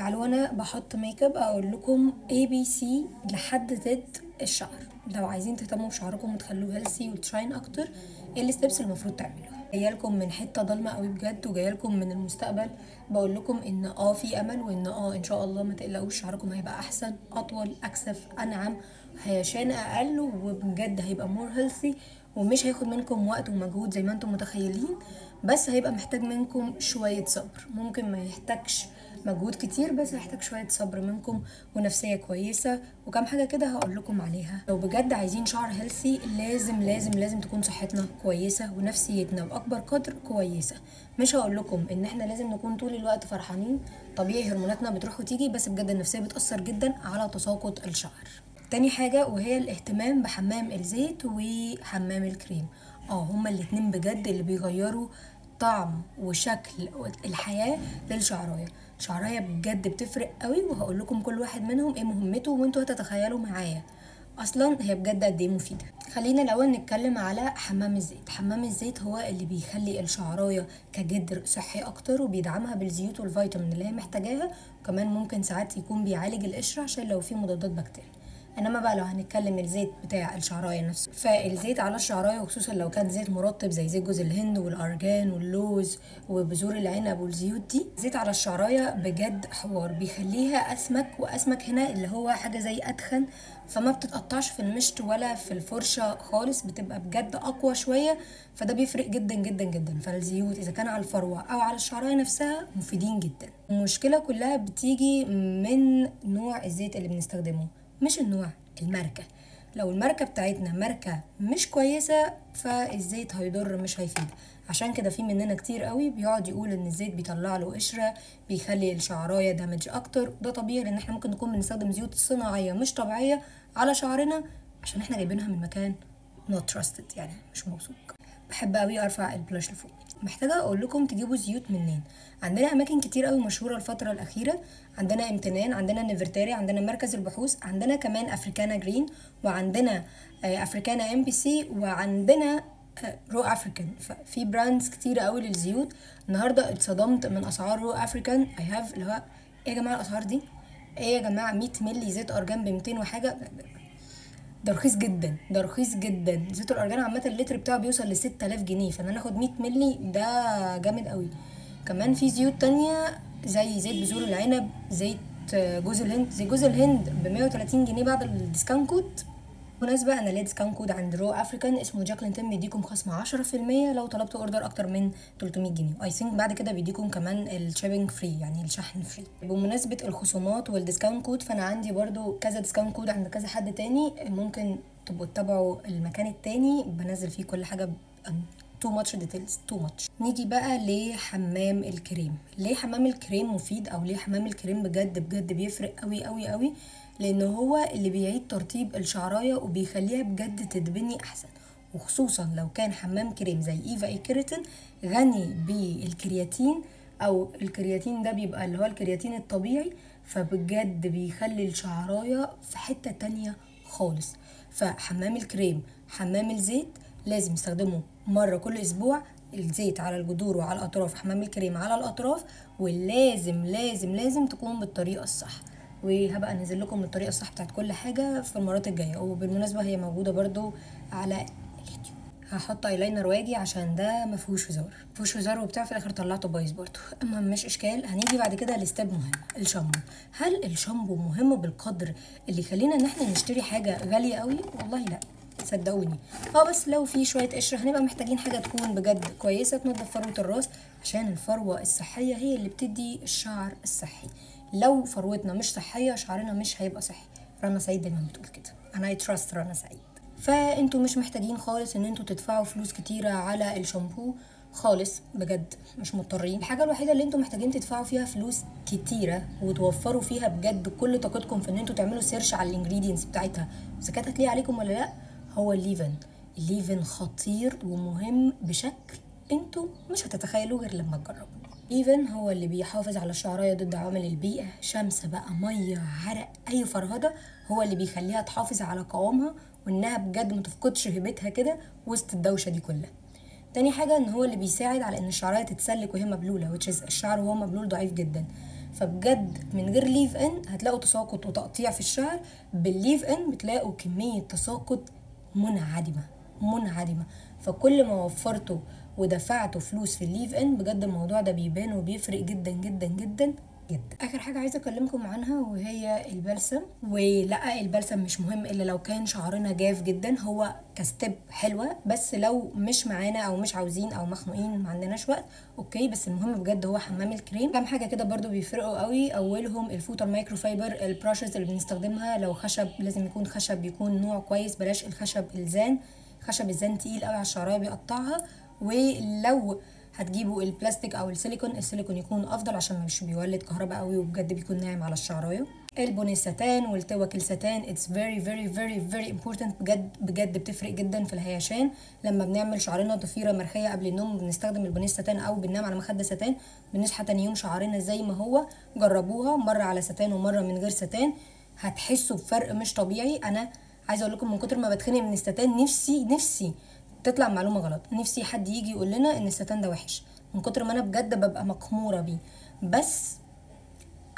تعالوا انا بحط ميك اب اقول لكم A B C لحد Z الشعر. لو عايزين تهتموا بشعركم وتخلوه healthy وت shine اكتر، ايه ال steps المفروض تعملوها؟ جاية لكم من حتة ضلمة قوي بجد، وجاية لكم من المستقبل بقول لكم ان في امل، وان ان شاء الله ما تقلقوش، شعركم هيبقى احسن، اطول، اكثف، انعم، هيشان اقل، وبجد هيبقى more healthy، ومش هياخد منكم وقت ومجهود زي ما انتم متخيلين، بس هيبقى محتاج منكم شوية صبر. ممكن ما يحتاجش مجهود كتير، بس هيحتاج شوية صبر منكم ونفسية كويسة وكم حاجة كده هقول لكم عليها. لو بجد عايزين شعر healthy لازم لازم لازم تكون صحتنا كويسة ونفسيتنا باكبر قدر كويسة. مش هقول لكم ان احنا لازم نكون طول الوقت فرحانين، طبيعي هرموناتنا بتروح وتيجي، بس بجد النفسية بتاثر جدا على تساقط الشعر. تاني حاجة وهي الاهتمام بحمام الزيت وحمام الكريم. هما الاتنين بجد اللي بيغيروا طعم وشكل الحياة للشعرايه. الشعرايه بجد بتفرق قوي، وهقول لكم كل واحد منهم ايه مهمته وانتوا هتتخيلوا معايا اصلا هي بجد قد ايه مفيدة. خلينا الاول نتكلم على حمام الزيت. حمام الزيت هو اللي بيخلي الشعرايه كجدر صحي اكتر، وبيدعمها بالزيوت والفيتامين اللي هي محتاجاها، وكمان ممكن ساعات يكون بيعالج القشرة عشان لو في مضادات بكتيريا. انما بقى لو هنتكلم الزيت بتاع الشعرايه نفسه، فالزيت على الشعرايه وخصوصا لو كان زيت مرطب زي زيت جوز الهند والارجان واللوز وبذور العنب والزيوت دي، زيت على الشعرايه بجد حوار، بيخليها اسمك، واسمك هنا اللي هو حاجة زي اتخن، فما بتتقطعش في المشط ولا في الفرشة خالص، بتبقى بجد اقوى شوية، فده بيفرق جدا جدا جدا. فالزيوت اذا كان على الفروه او على الشعرايه نفسها مفيدين جدا. المشكلة كلها بتيجي من نوع الزيت اللي بنستخدمه، مش النوع، الماركة. لو الماركة بتاعتنا ماركة مش كويسة فالزيت هيضر مش هيفيد. عشان كده في مننا كتير قوي بيقعد يقول ان الزيت بيطلع له قشرة، بيخلي الشعراية damage اكتر. ده طبيعي، لان احنا ممكن نكون بنستخدم زيوت صناعية مش طبيعية على شعرنا عشان احنا جايبينها من مكان not trusted، يعني مش موثوق. بحب قوي ارفع ال blush لفوق. محتاجه اقول لكم تجيبوا زيوت منين. عندنا اماكن كتير قوي مشهورة الفترة الاخيرة، عندنا امتنان، عندنا نيفرتاري، عندنا مركز البحوث، عندنا كمان افريكانا جرين، وعندنا افريكانا ام بي سي، وعندنا Raw African. ففي brands كتير قوي للزيوت. النهارده اتصدمت من اسعار Raw African. I have اللي هو ايه يا جماعة الاسعار دي؟ ايه يا جماعة 100 مللي زيت ارجان ب 200 وحاجه؟ ده رخيص جدا، ده رخيص جدا. زيت الارجان عامة اللتر بتاعه بيوصل ل 6000 جنيه، فان انا اخد 100 مللي ده جامد قوي. كمان في زيوت تانية زي زيت بذور العنب، زيت جوز الهند. زيت جوز الهند ب 130 جنيه بعد ال discount code. بالمناسبة انا ليا discount code عند Raw African اسمه جاكلين 10، بيديكم خصم 10% لو طلبتوا order اكتر من 300 جنيه. I think بعد كده بيديكم كمان ال shipping free، يعني الشحن free. بمناسبة الخصومات وال discount code، فانا عندي برضو كذا discount code عند كذا حد تاني، ممكن تبقوا تتابعوا المكان التاني بنزل فيه كل حاجة too much details too much. نيجي بقى لحمام الكريم. ليه حمام الكريم مفيد، او ليه حمام الكريم بجد بجد بيفرق قوي قوي قوي؟ لان هو اللي بيعيد ترطيب الشعرايه وبيخليها بجد تتبني احسن، وخصوصا لو كان حمام كريم زي ايفا اي كيراتين غني بالكرياتين، او الكرياتين ده بيبقى اللي هو الكرياتين الطبيعي، فبجد بيخلي الشعرايه في حتة تانية خالص. فحمام الكريم، حمام الزيت لازم نستخدمه مرة كل اسبوع، الزيت على الجذور وعلى الاطراف، حمام الكريم على الاطراف، ولازم لازم لازم تكون بالطريقة الصح. وهبقى انزل لكم الطريقة الصح بتاعت كل حاجة في المرات الجاية، وبالمناسبة هي موجودة برضو على اليوتيوب. هحط ايلاينر واجي عشان ده مفيهوش هزار، مفيهوش هزار وبتاع، في الاخر طلعته بايظ برضو. المهم مش اشكال. هنيجي بعد كده ل step مهم، الشامبو. هل الشامبو مهم بالقدر اللي يخلينا ان احنا نشتري حاجة غالية قوي؟ والله لا، صدقوني. بس لو في شوية قشرة هنبقى محتاجين حاجة تكون بجد كويسة تنضف فروه الراس، عشان الفروه الصحية هي اللي بتدي الشعر الصحي. لو فروتنا مش صحية شعرنا مش هيبقى صحي. رنا سعيد دايما بتقول كده، انا I trust رنا سعيد. فانتوا مش محتاجين خالص ان انتوا تدفعوا فلوس كتيرة على الشامبو خالص، بجد مش مضطرين. الحاجة الوحيدة اللي انتوا محتاجين تدفعوا فيها فلوس كتيرة وتوفروا فيها بجد كل طاقتكم في ان انتوا تعملوا search على ال ingredients بتاعتها اذا كانت هتليق عليكم ولا لا، هو ال leave-in. ال leave-in خطير ومهم بشكل انتوا مش هتتخيلوه غير لما تجربوا. leave-in هو اللي بيحافظ على الشعرايه ضد عوامل البيئة، شمس بقى، مية، عرق، اي فرهده، هو اللي بيخليها تحافظ على قوامها وانها بجد ما تفقدش هيبتها كده وسط الدوشة دي كلها. تاني حاجة ان هو اللي بيساعد على ان الشعرايه تتسلك وهي مبلوله، which is الشعر وهو مبلول ضعيف جدا. فبجد من غير leave in هتلاقوا تساقط وتقطيع في الشعر، بال leave in بتلاقوا كمية تساقط منعدمة منعدمة. فكل ما وفرتوا ودفعتوا فلوس في ال leave in بجد الموضوع ده بيبان وبيفرق جدا جدا جدا جدا. اخر حاجة عايزه اكلمكم عنها وهي البلسم. ولا البلسم مش مهم الا لو كان شعرنا جاف جدا، هو ك step حلوة، بس لو مش معانا او مش عاوزين او مخنوقين ما عندناش وقت okay، بس المهم بجد هو حمام الكريم. كام حاجة كده برضو بيفرقوا قوي، اولهم الفوطه ال microfiber، ال brushes اللي بنستخدمها، لو خشب لازم يكون خشب يكون نوع كويس، بلاش الخشب الزان، خشب الزان تقيل قوي على الشعرايه بيقطعها. ولو هتجيبوا البلاستيك او السيليكون، السيليكون يكون افضل عشان مش بيولد كهرباء قوي وبجد بيكون ناعم على الشعرايه. البونيه الساتان والتوك الساتان it's very very very very important، بجد بجد بتفرق جدا في الهيشان. لما بنعمل شعرنا ضفيرة مرخيه قبل النوم بنستخدم البونيه الساتان او بننام على مخده ساتان، بنصحى تاني يوم شعرنا زي ما هو. جربوها مرة على ساتان ومرة من غير ساتان، هتحسوا بفرق مش طبيعي. انا عايزه اقول لكم من كتر ما بتخنق من الساتان نفسي نفسي تطلع معلومة غلط، نفسي حد يجي يقول لنا ان الستان ده وحش، من كتر ما انا بجد ببقى مقموره بيه. بس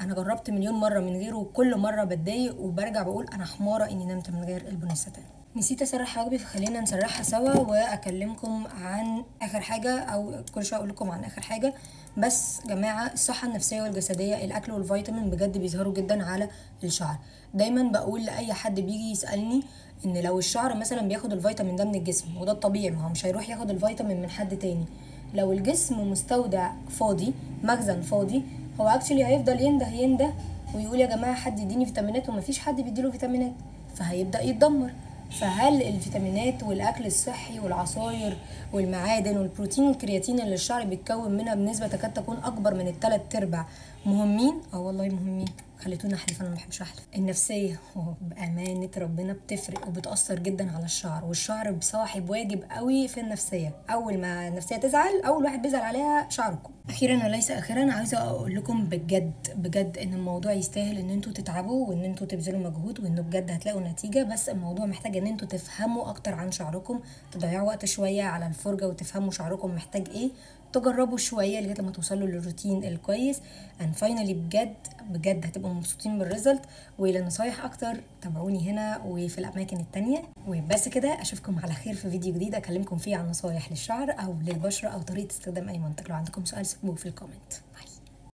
انا جربت مليون مرة من غيره وكل مرة بتضايق وبرجع بقول انا حماره اني نمت من غير البني الستان. نسيت اسرح حواجبي فخلينا نسرحها سوا واكلمكم عن اخر حاجة، او كل شوية اقول لكم عن اخر حاجة. بس جماعة الصحة النفسية والجسدية، الاكل والفيتامين بجد بيظهروا جدا على الشعر. دايما بقول لاي حد بيجي يسالني ان لو الشعر مثلا بياخد الفيتامين ده من الجسم، وده الطبيعي، ما هو مش هيروح ياخد الفيتامين من حد تاني. لو الجسم مستودع فاضي، مخزن فاضي، هو actually هيفضل ينده ينده ويقول يا جماعة حد يديني فيتامينات، ومفيش حد بيديله فيتامينات، فهيبدا يتدمر. فهل الفيتامينات والاكل الصحي والعصاير والمعادن والبروتين والكرياتين اللي الشعر بيتكون منها بنسبة تكاد تكون اكبر من 3/4 مهمين؟ اه والله مهمين. خليتونا احلف، انا ما بحبش احلف. النفسية بامانه ربنا بتفرق وبتاثر جدا على الشعر، والشعر بصاحب واجب قوي في النفسية. اول ما النفسية تزعل اول واحد بيزعل عليها شعركم. اخيرا وليس اخيرا عايزه اقول لكم بجد بجد ان الموضوع يستاهل ان انتوا تتعبوا وان انتوا تبذلوا مجهود وانه بجد هتلاقوا نتيجة، بس الموضوع محتاج ان انتوا تفهموا اكتر عن شعركم، تضيعوا وقت شوية على الفرجة وتفهموا شعركم محتاج ايه، تجربوا شوية لغاية لما توصلوا للروتين الكويس. and finally بجد بجد هتبقوا مبسوطين بال result. ولنصايح اكتر تابعوني هنا وفي الاماكن التانية. وبس كده، اشوفكم على خير في فيديو جديد اكلمكم فيه عن نصايح للشعر او للبشره او طريقه استخدام اي منتج. لو عندكم سؤال سيبوه في ال comment. bye.